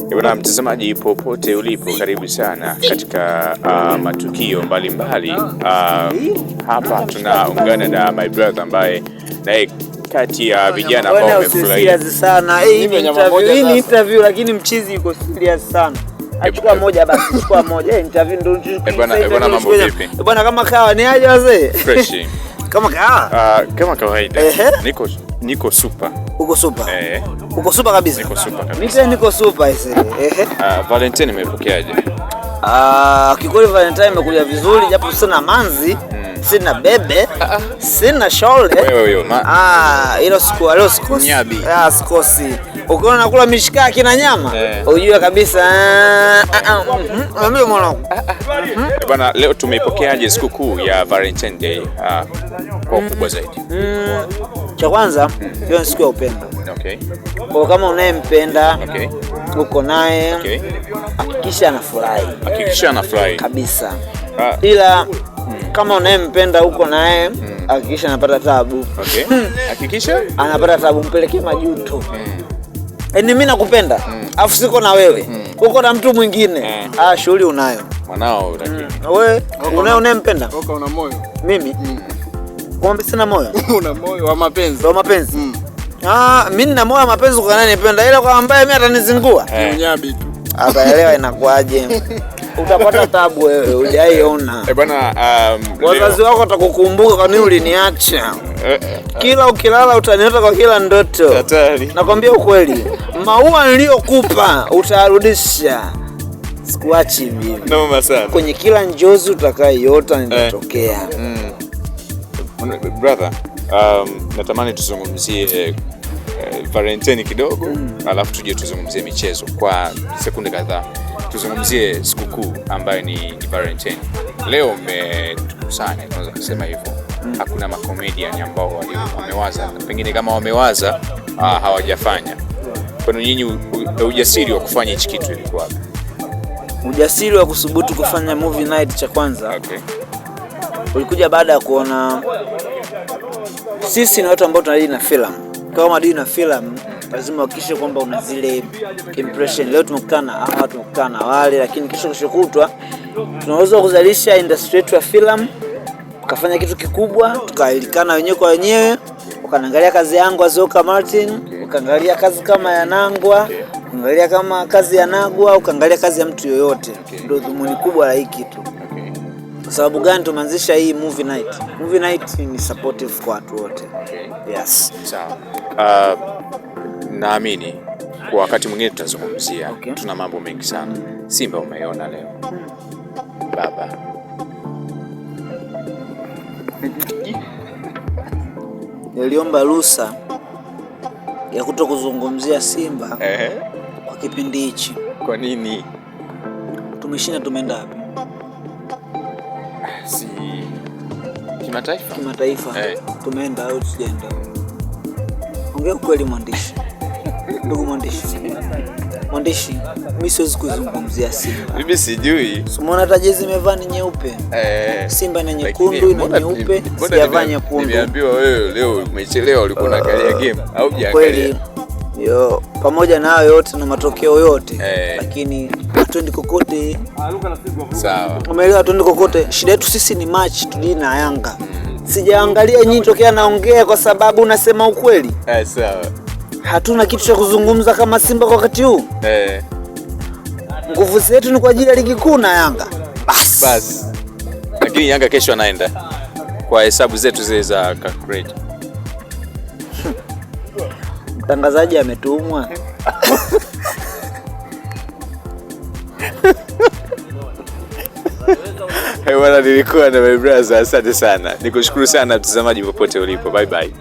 Bwana mtazamaji, popote ulipo, karibu sana katika matukio mbalimbali. Hapa tunaungana na my brother ambaye naye kati ya vijana ambao wamefurahia sana. Hii ni interview, lakini mchizi yuko serious sana. Achukua moja basi, chukua moja. Interview ndio. Bwana bwana, mambo vipi? Bwana, kama kawa ni aje wazee? Fresh. Kama kawa? Kama kawaida. Niko super. Uko super? Uko super kabisa? Niko super kabisa. Mimi niko super ise. Valentine imepokeaje? Kikweli Valentine imekuja vizuri japo sina manzi, sina bebe, sina shole. Wewe huyo. Hilo siku leo sikosi. Sikosi. Ukiona nakula mishikaki na nyama, ujue kabisa. Mimi mwanangu. Bwana, leo tumeipokeaje sikukuu ya Valentine Day kwa ukubwa zaidi? Cha kwanza, hiyo ni siku ya upendo. Okay. Kwa kama unayempenda, uko naye, hakikisha anafurahi. Hakikisha anafurahi kabisa. Ila kama unayempenda uko naye, hakikisha anapata taabu. Okay. Hakikisha anapata taabu, mpelekee majuto. Yaani mimi nakupenda, afu siko na wewe. Uko na mtu mwingine. Shughuli unayo. Mwanao lakini. Wewe unayempenda? Una moyo. Mimi? Kumbe sina moyo. Una moyo wa mapenzi. Wa mapenzi. Mimi nina moyo wa mapenzi kwa ananipenda, ila kwa ambaye mimi atanizingua. Unyabi tu. Ataelewa inakuaje. Utapata taabu wewe, hujaiona. Bwana, wazazi wako watakukumbuka kwa nini uliniacha. Kila ukilala utaniota kwa kila ndoto. Hatari. Nakwambia ukweli. Maua niliyokupa utarudisha. Sikuachi mimi. Noma sana. Kwenye kila njozi utakayoiota nitatokea. Brother, natamani tuzungumzie Valentine kidogo, alafu tuje tuzungumzie michezo kwa sekunde kadhaa. Tuzungumzie sikukuu ambayo ni Valentine. Leo mmetukusanya, tunaweza kusema hivyo. Hakuna makomedian ambao wamewaza, pengine kama wamewaza hawajafanya. Kwa nini nyinyi ujasiri wa kufanya hichi kitu ilikuwa wapi? Ujasiri wa kusubutu kufanya movie night cha kwanza. Ulikuja baada ya kuona sisi ni watu ambao tunadili na filamu. Kama dili na filamu lazima uhakikishe kwamba una zile impression. Leo tumekutana na hawa, tumekutana na wale, lakini kesho kutwa tunaweza kuzalisha industry yetu ya filamu, tukafanya kitu kikubwa, tukailikana wenyewe kwa wenyewe. Ukaangalia kazi yangu Azoka Martin, ukaangalia kazi kama ya Nangwa, ukaangalia kama kazi ya Nagwa, ukaangalia kazi ya mtu yoyote. Ndio dhumuni kubwa la hii kitu. Kwa sababu gani tumeanzisha hii movie night? Movie night ni supportive kwa watu wote. Yes. Sawa. Naamini kwa wakati mwingine tutazungumzia. Tuna mambo mengi sana. Simba umeiona leo. Baba. Niliomba ruhusa ya kutokuzungumzia Simba kwa kipindi hichi. Kwa nini? Tumeshinda, tumeenda wapi? Si kimataifa? Kimataifa. Tumeenda au tusijaenda? Ongea ukweli mwandishi. Ndugu mwandishi. Mwandishi, mimi siwezi kuzungumzia Simba. Mimi sijui. Umeona hata jezi imevaa ni nyeupe. Simba ni nyekundu na nyeupe, sijavaa nyekundu. Nimeambiwa wewe leo umechelewa, ulikuwa unaangalia game au hujaangalia? Kweli. Yo, pamoja na hayo yote na matokeo yote, lakini hatuendi kokote. Sawa. Umeelewa, hatuendi kokote. Shida yetu sisi ni match tudili na Yanga. Sijaangalia nyinyi tokea naongea kwa sababu unasema ukweli. Sawa. Hatuna kitu cha kuzungumza kama Simba kwa wakati huu. Nguvu zetu ni kwa ajili ya ligi kuu na Yanga. Bas. Bas. Lakini Yanga kesho anaenda kwa hesabu zetu zile za calculator. Mtangazaji ametumwa. Hey, bwana, nilikuwa na my brother. Asante sana. Nikushukuru sana mtazamaji popote ulipo. Bye bye.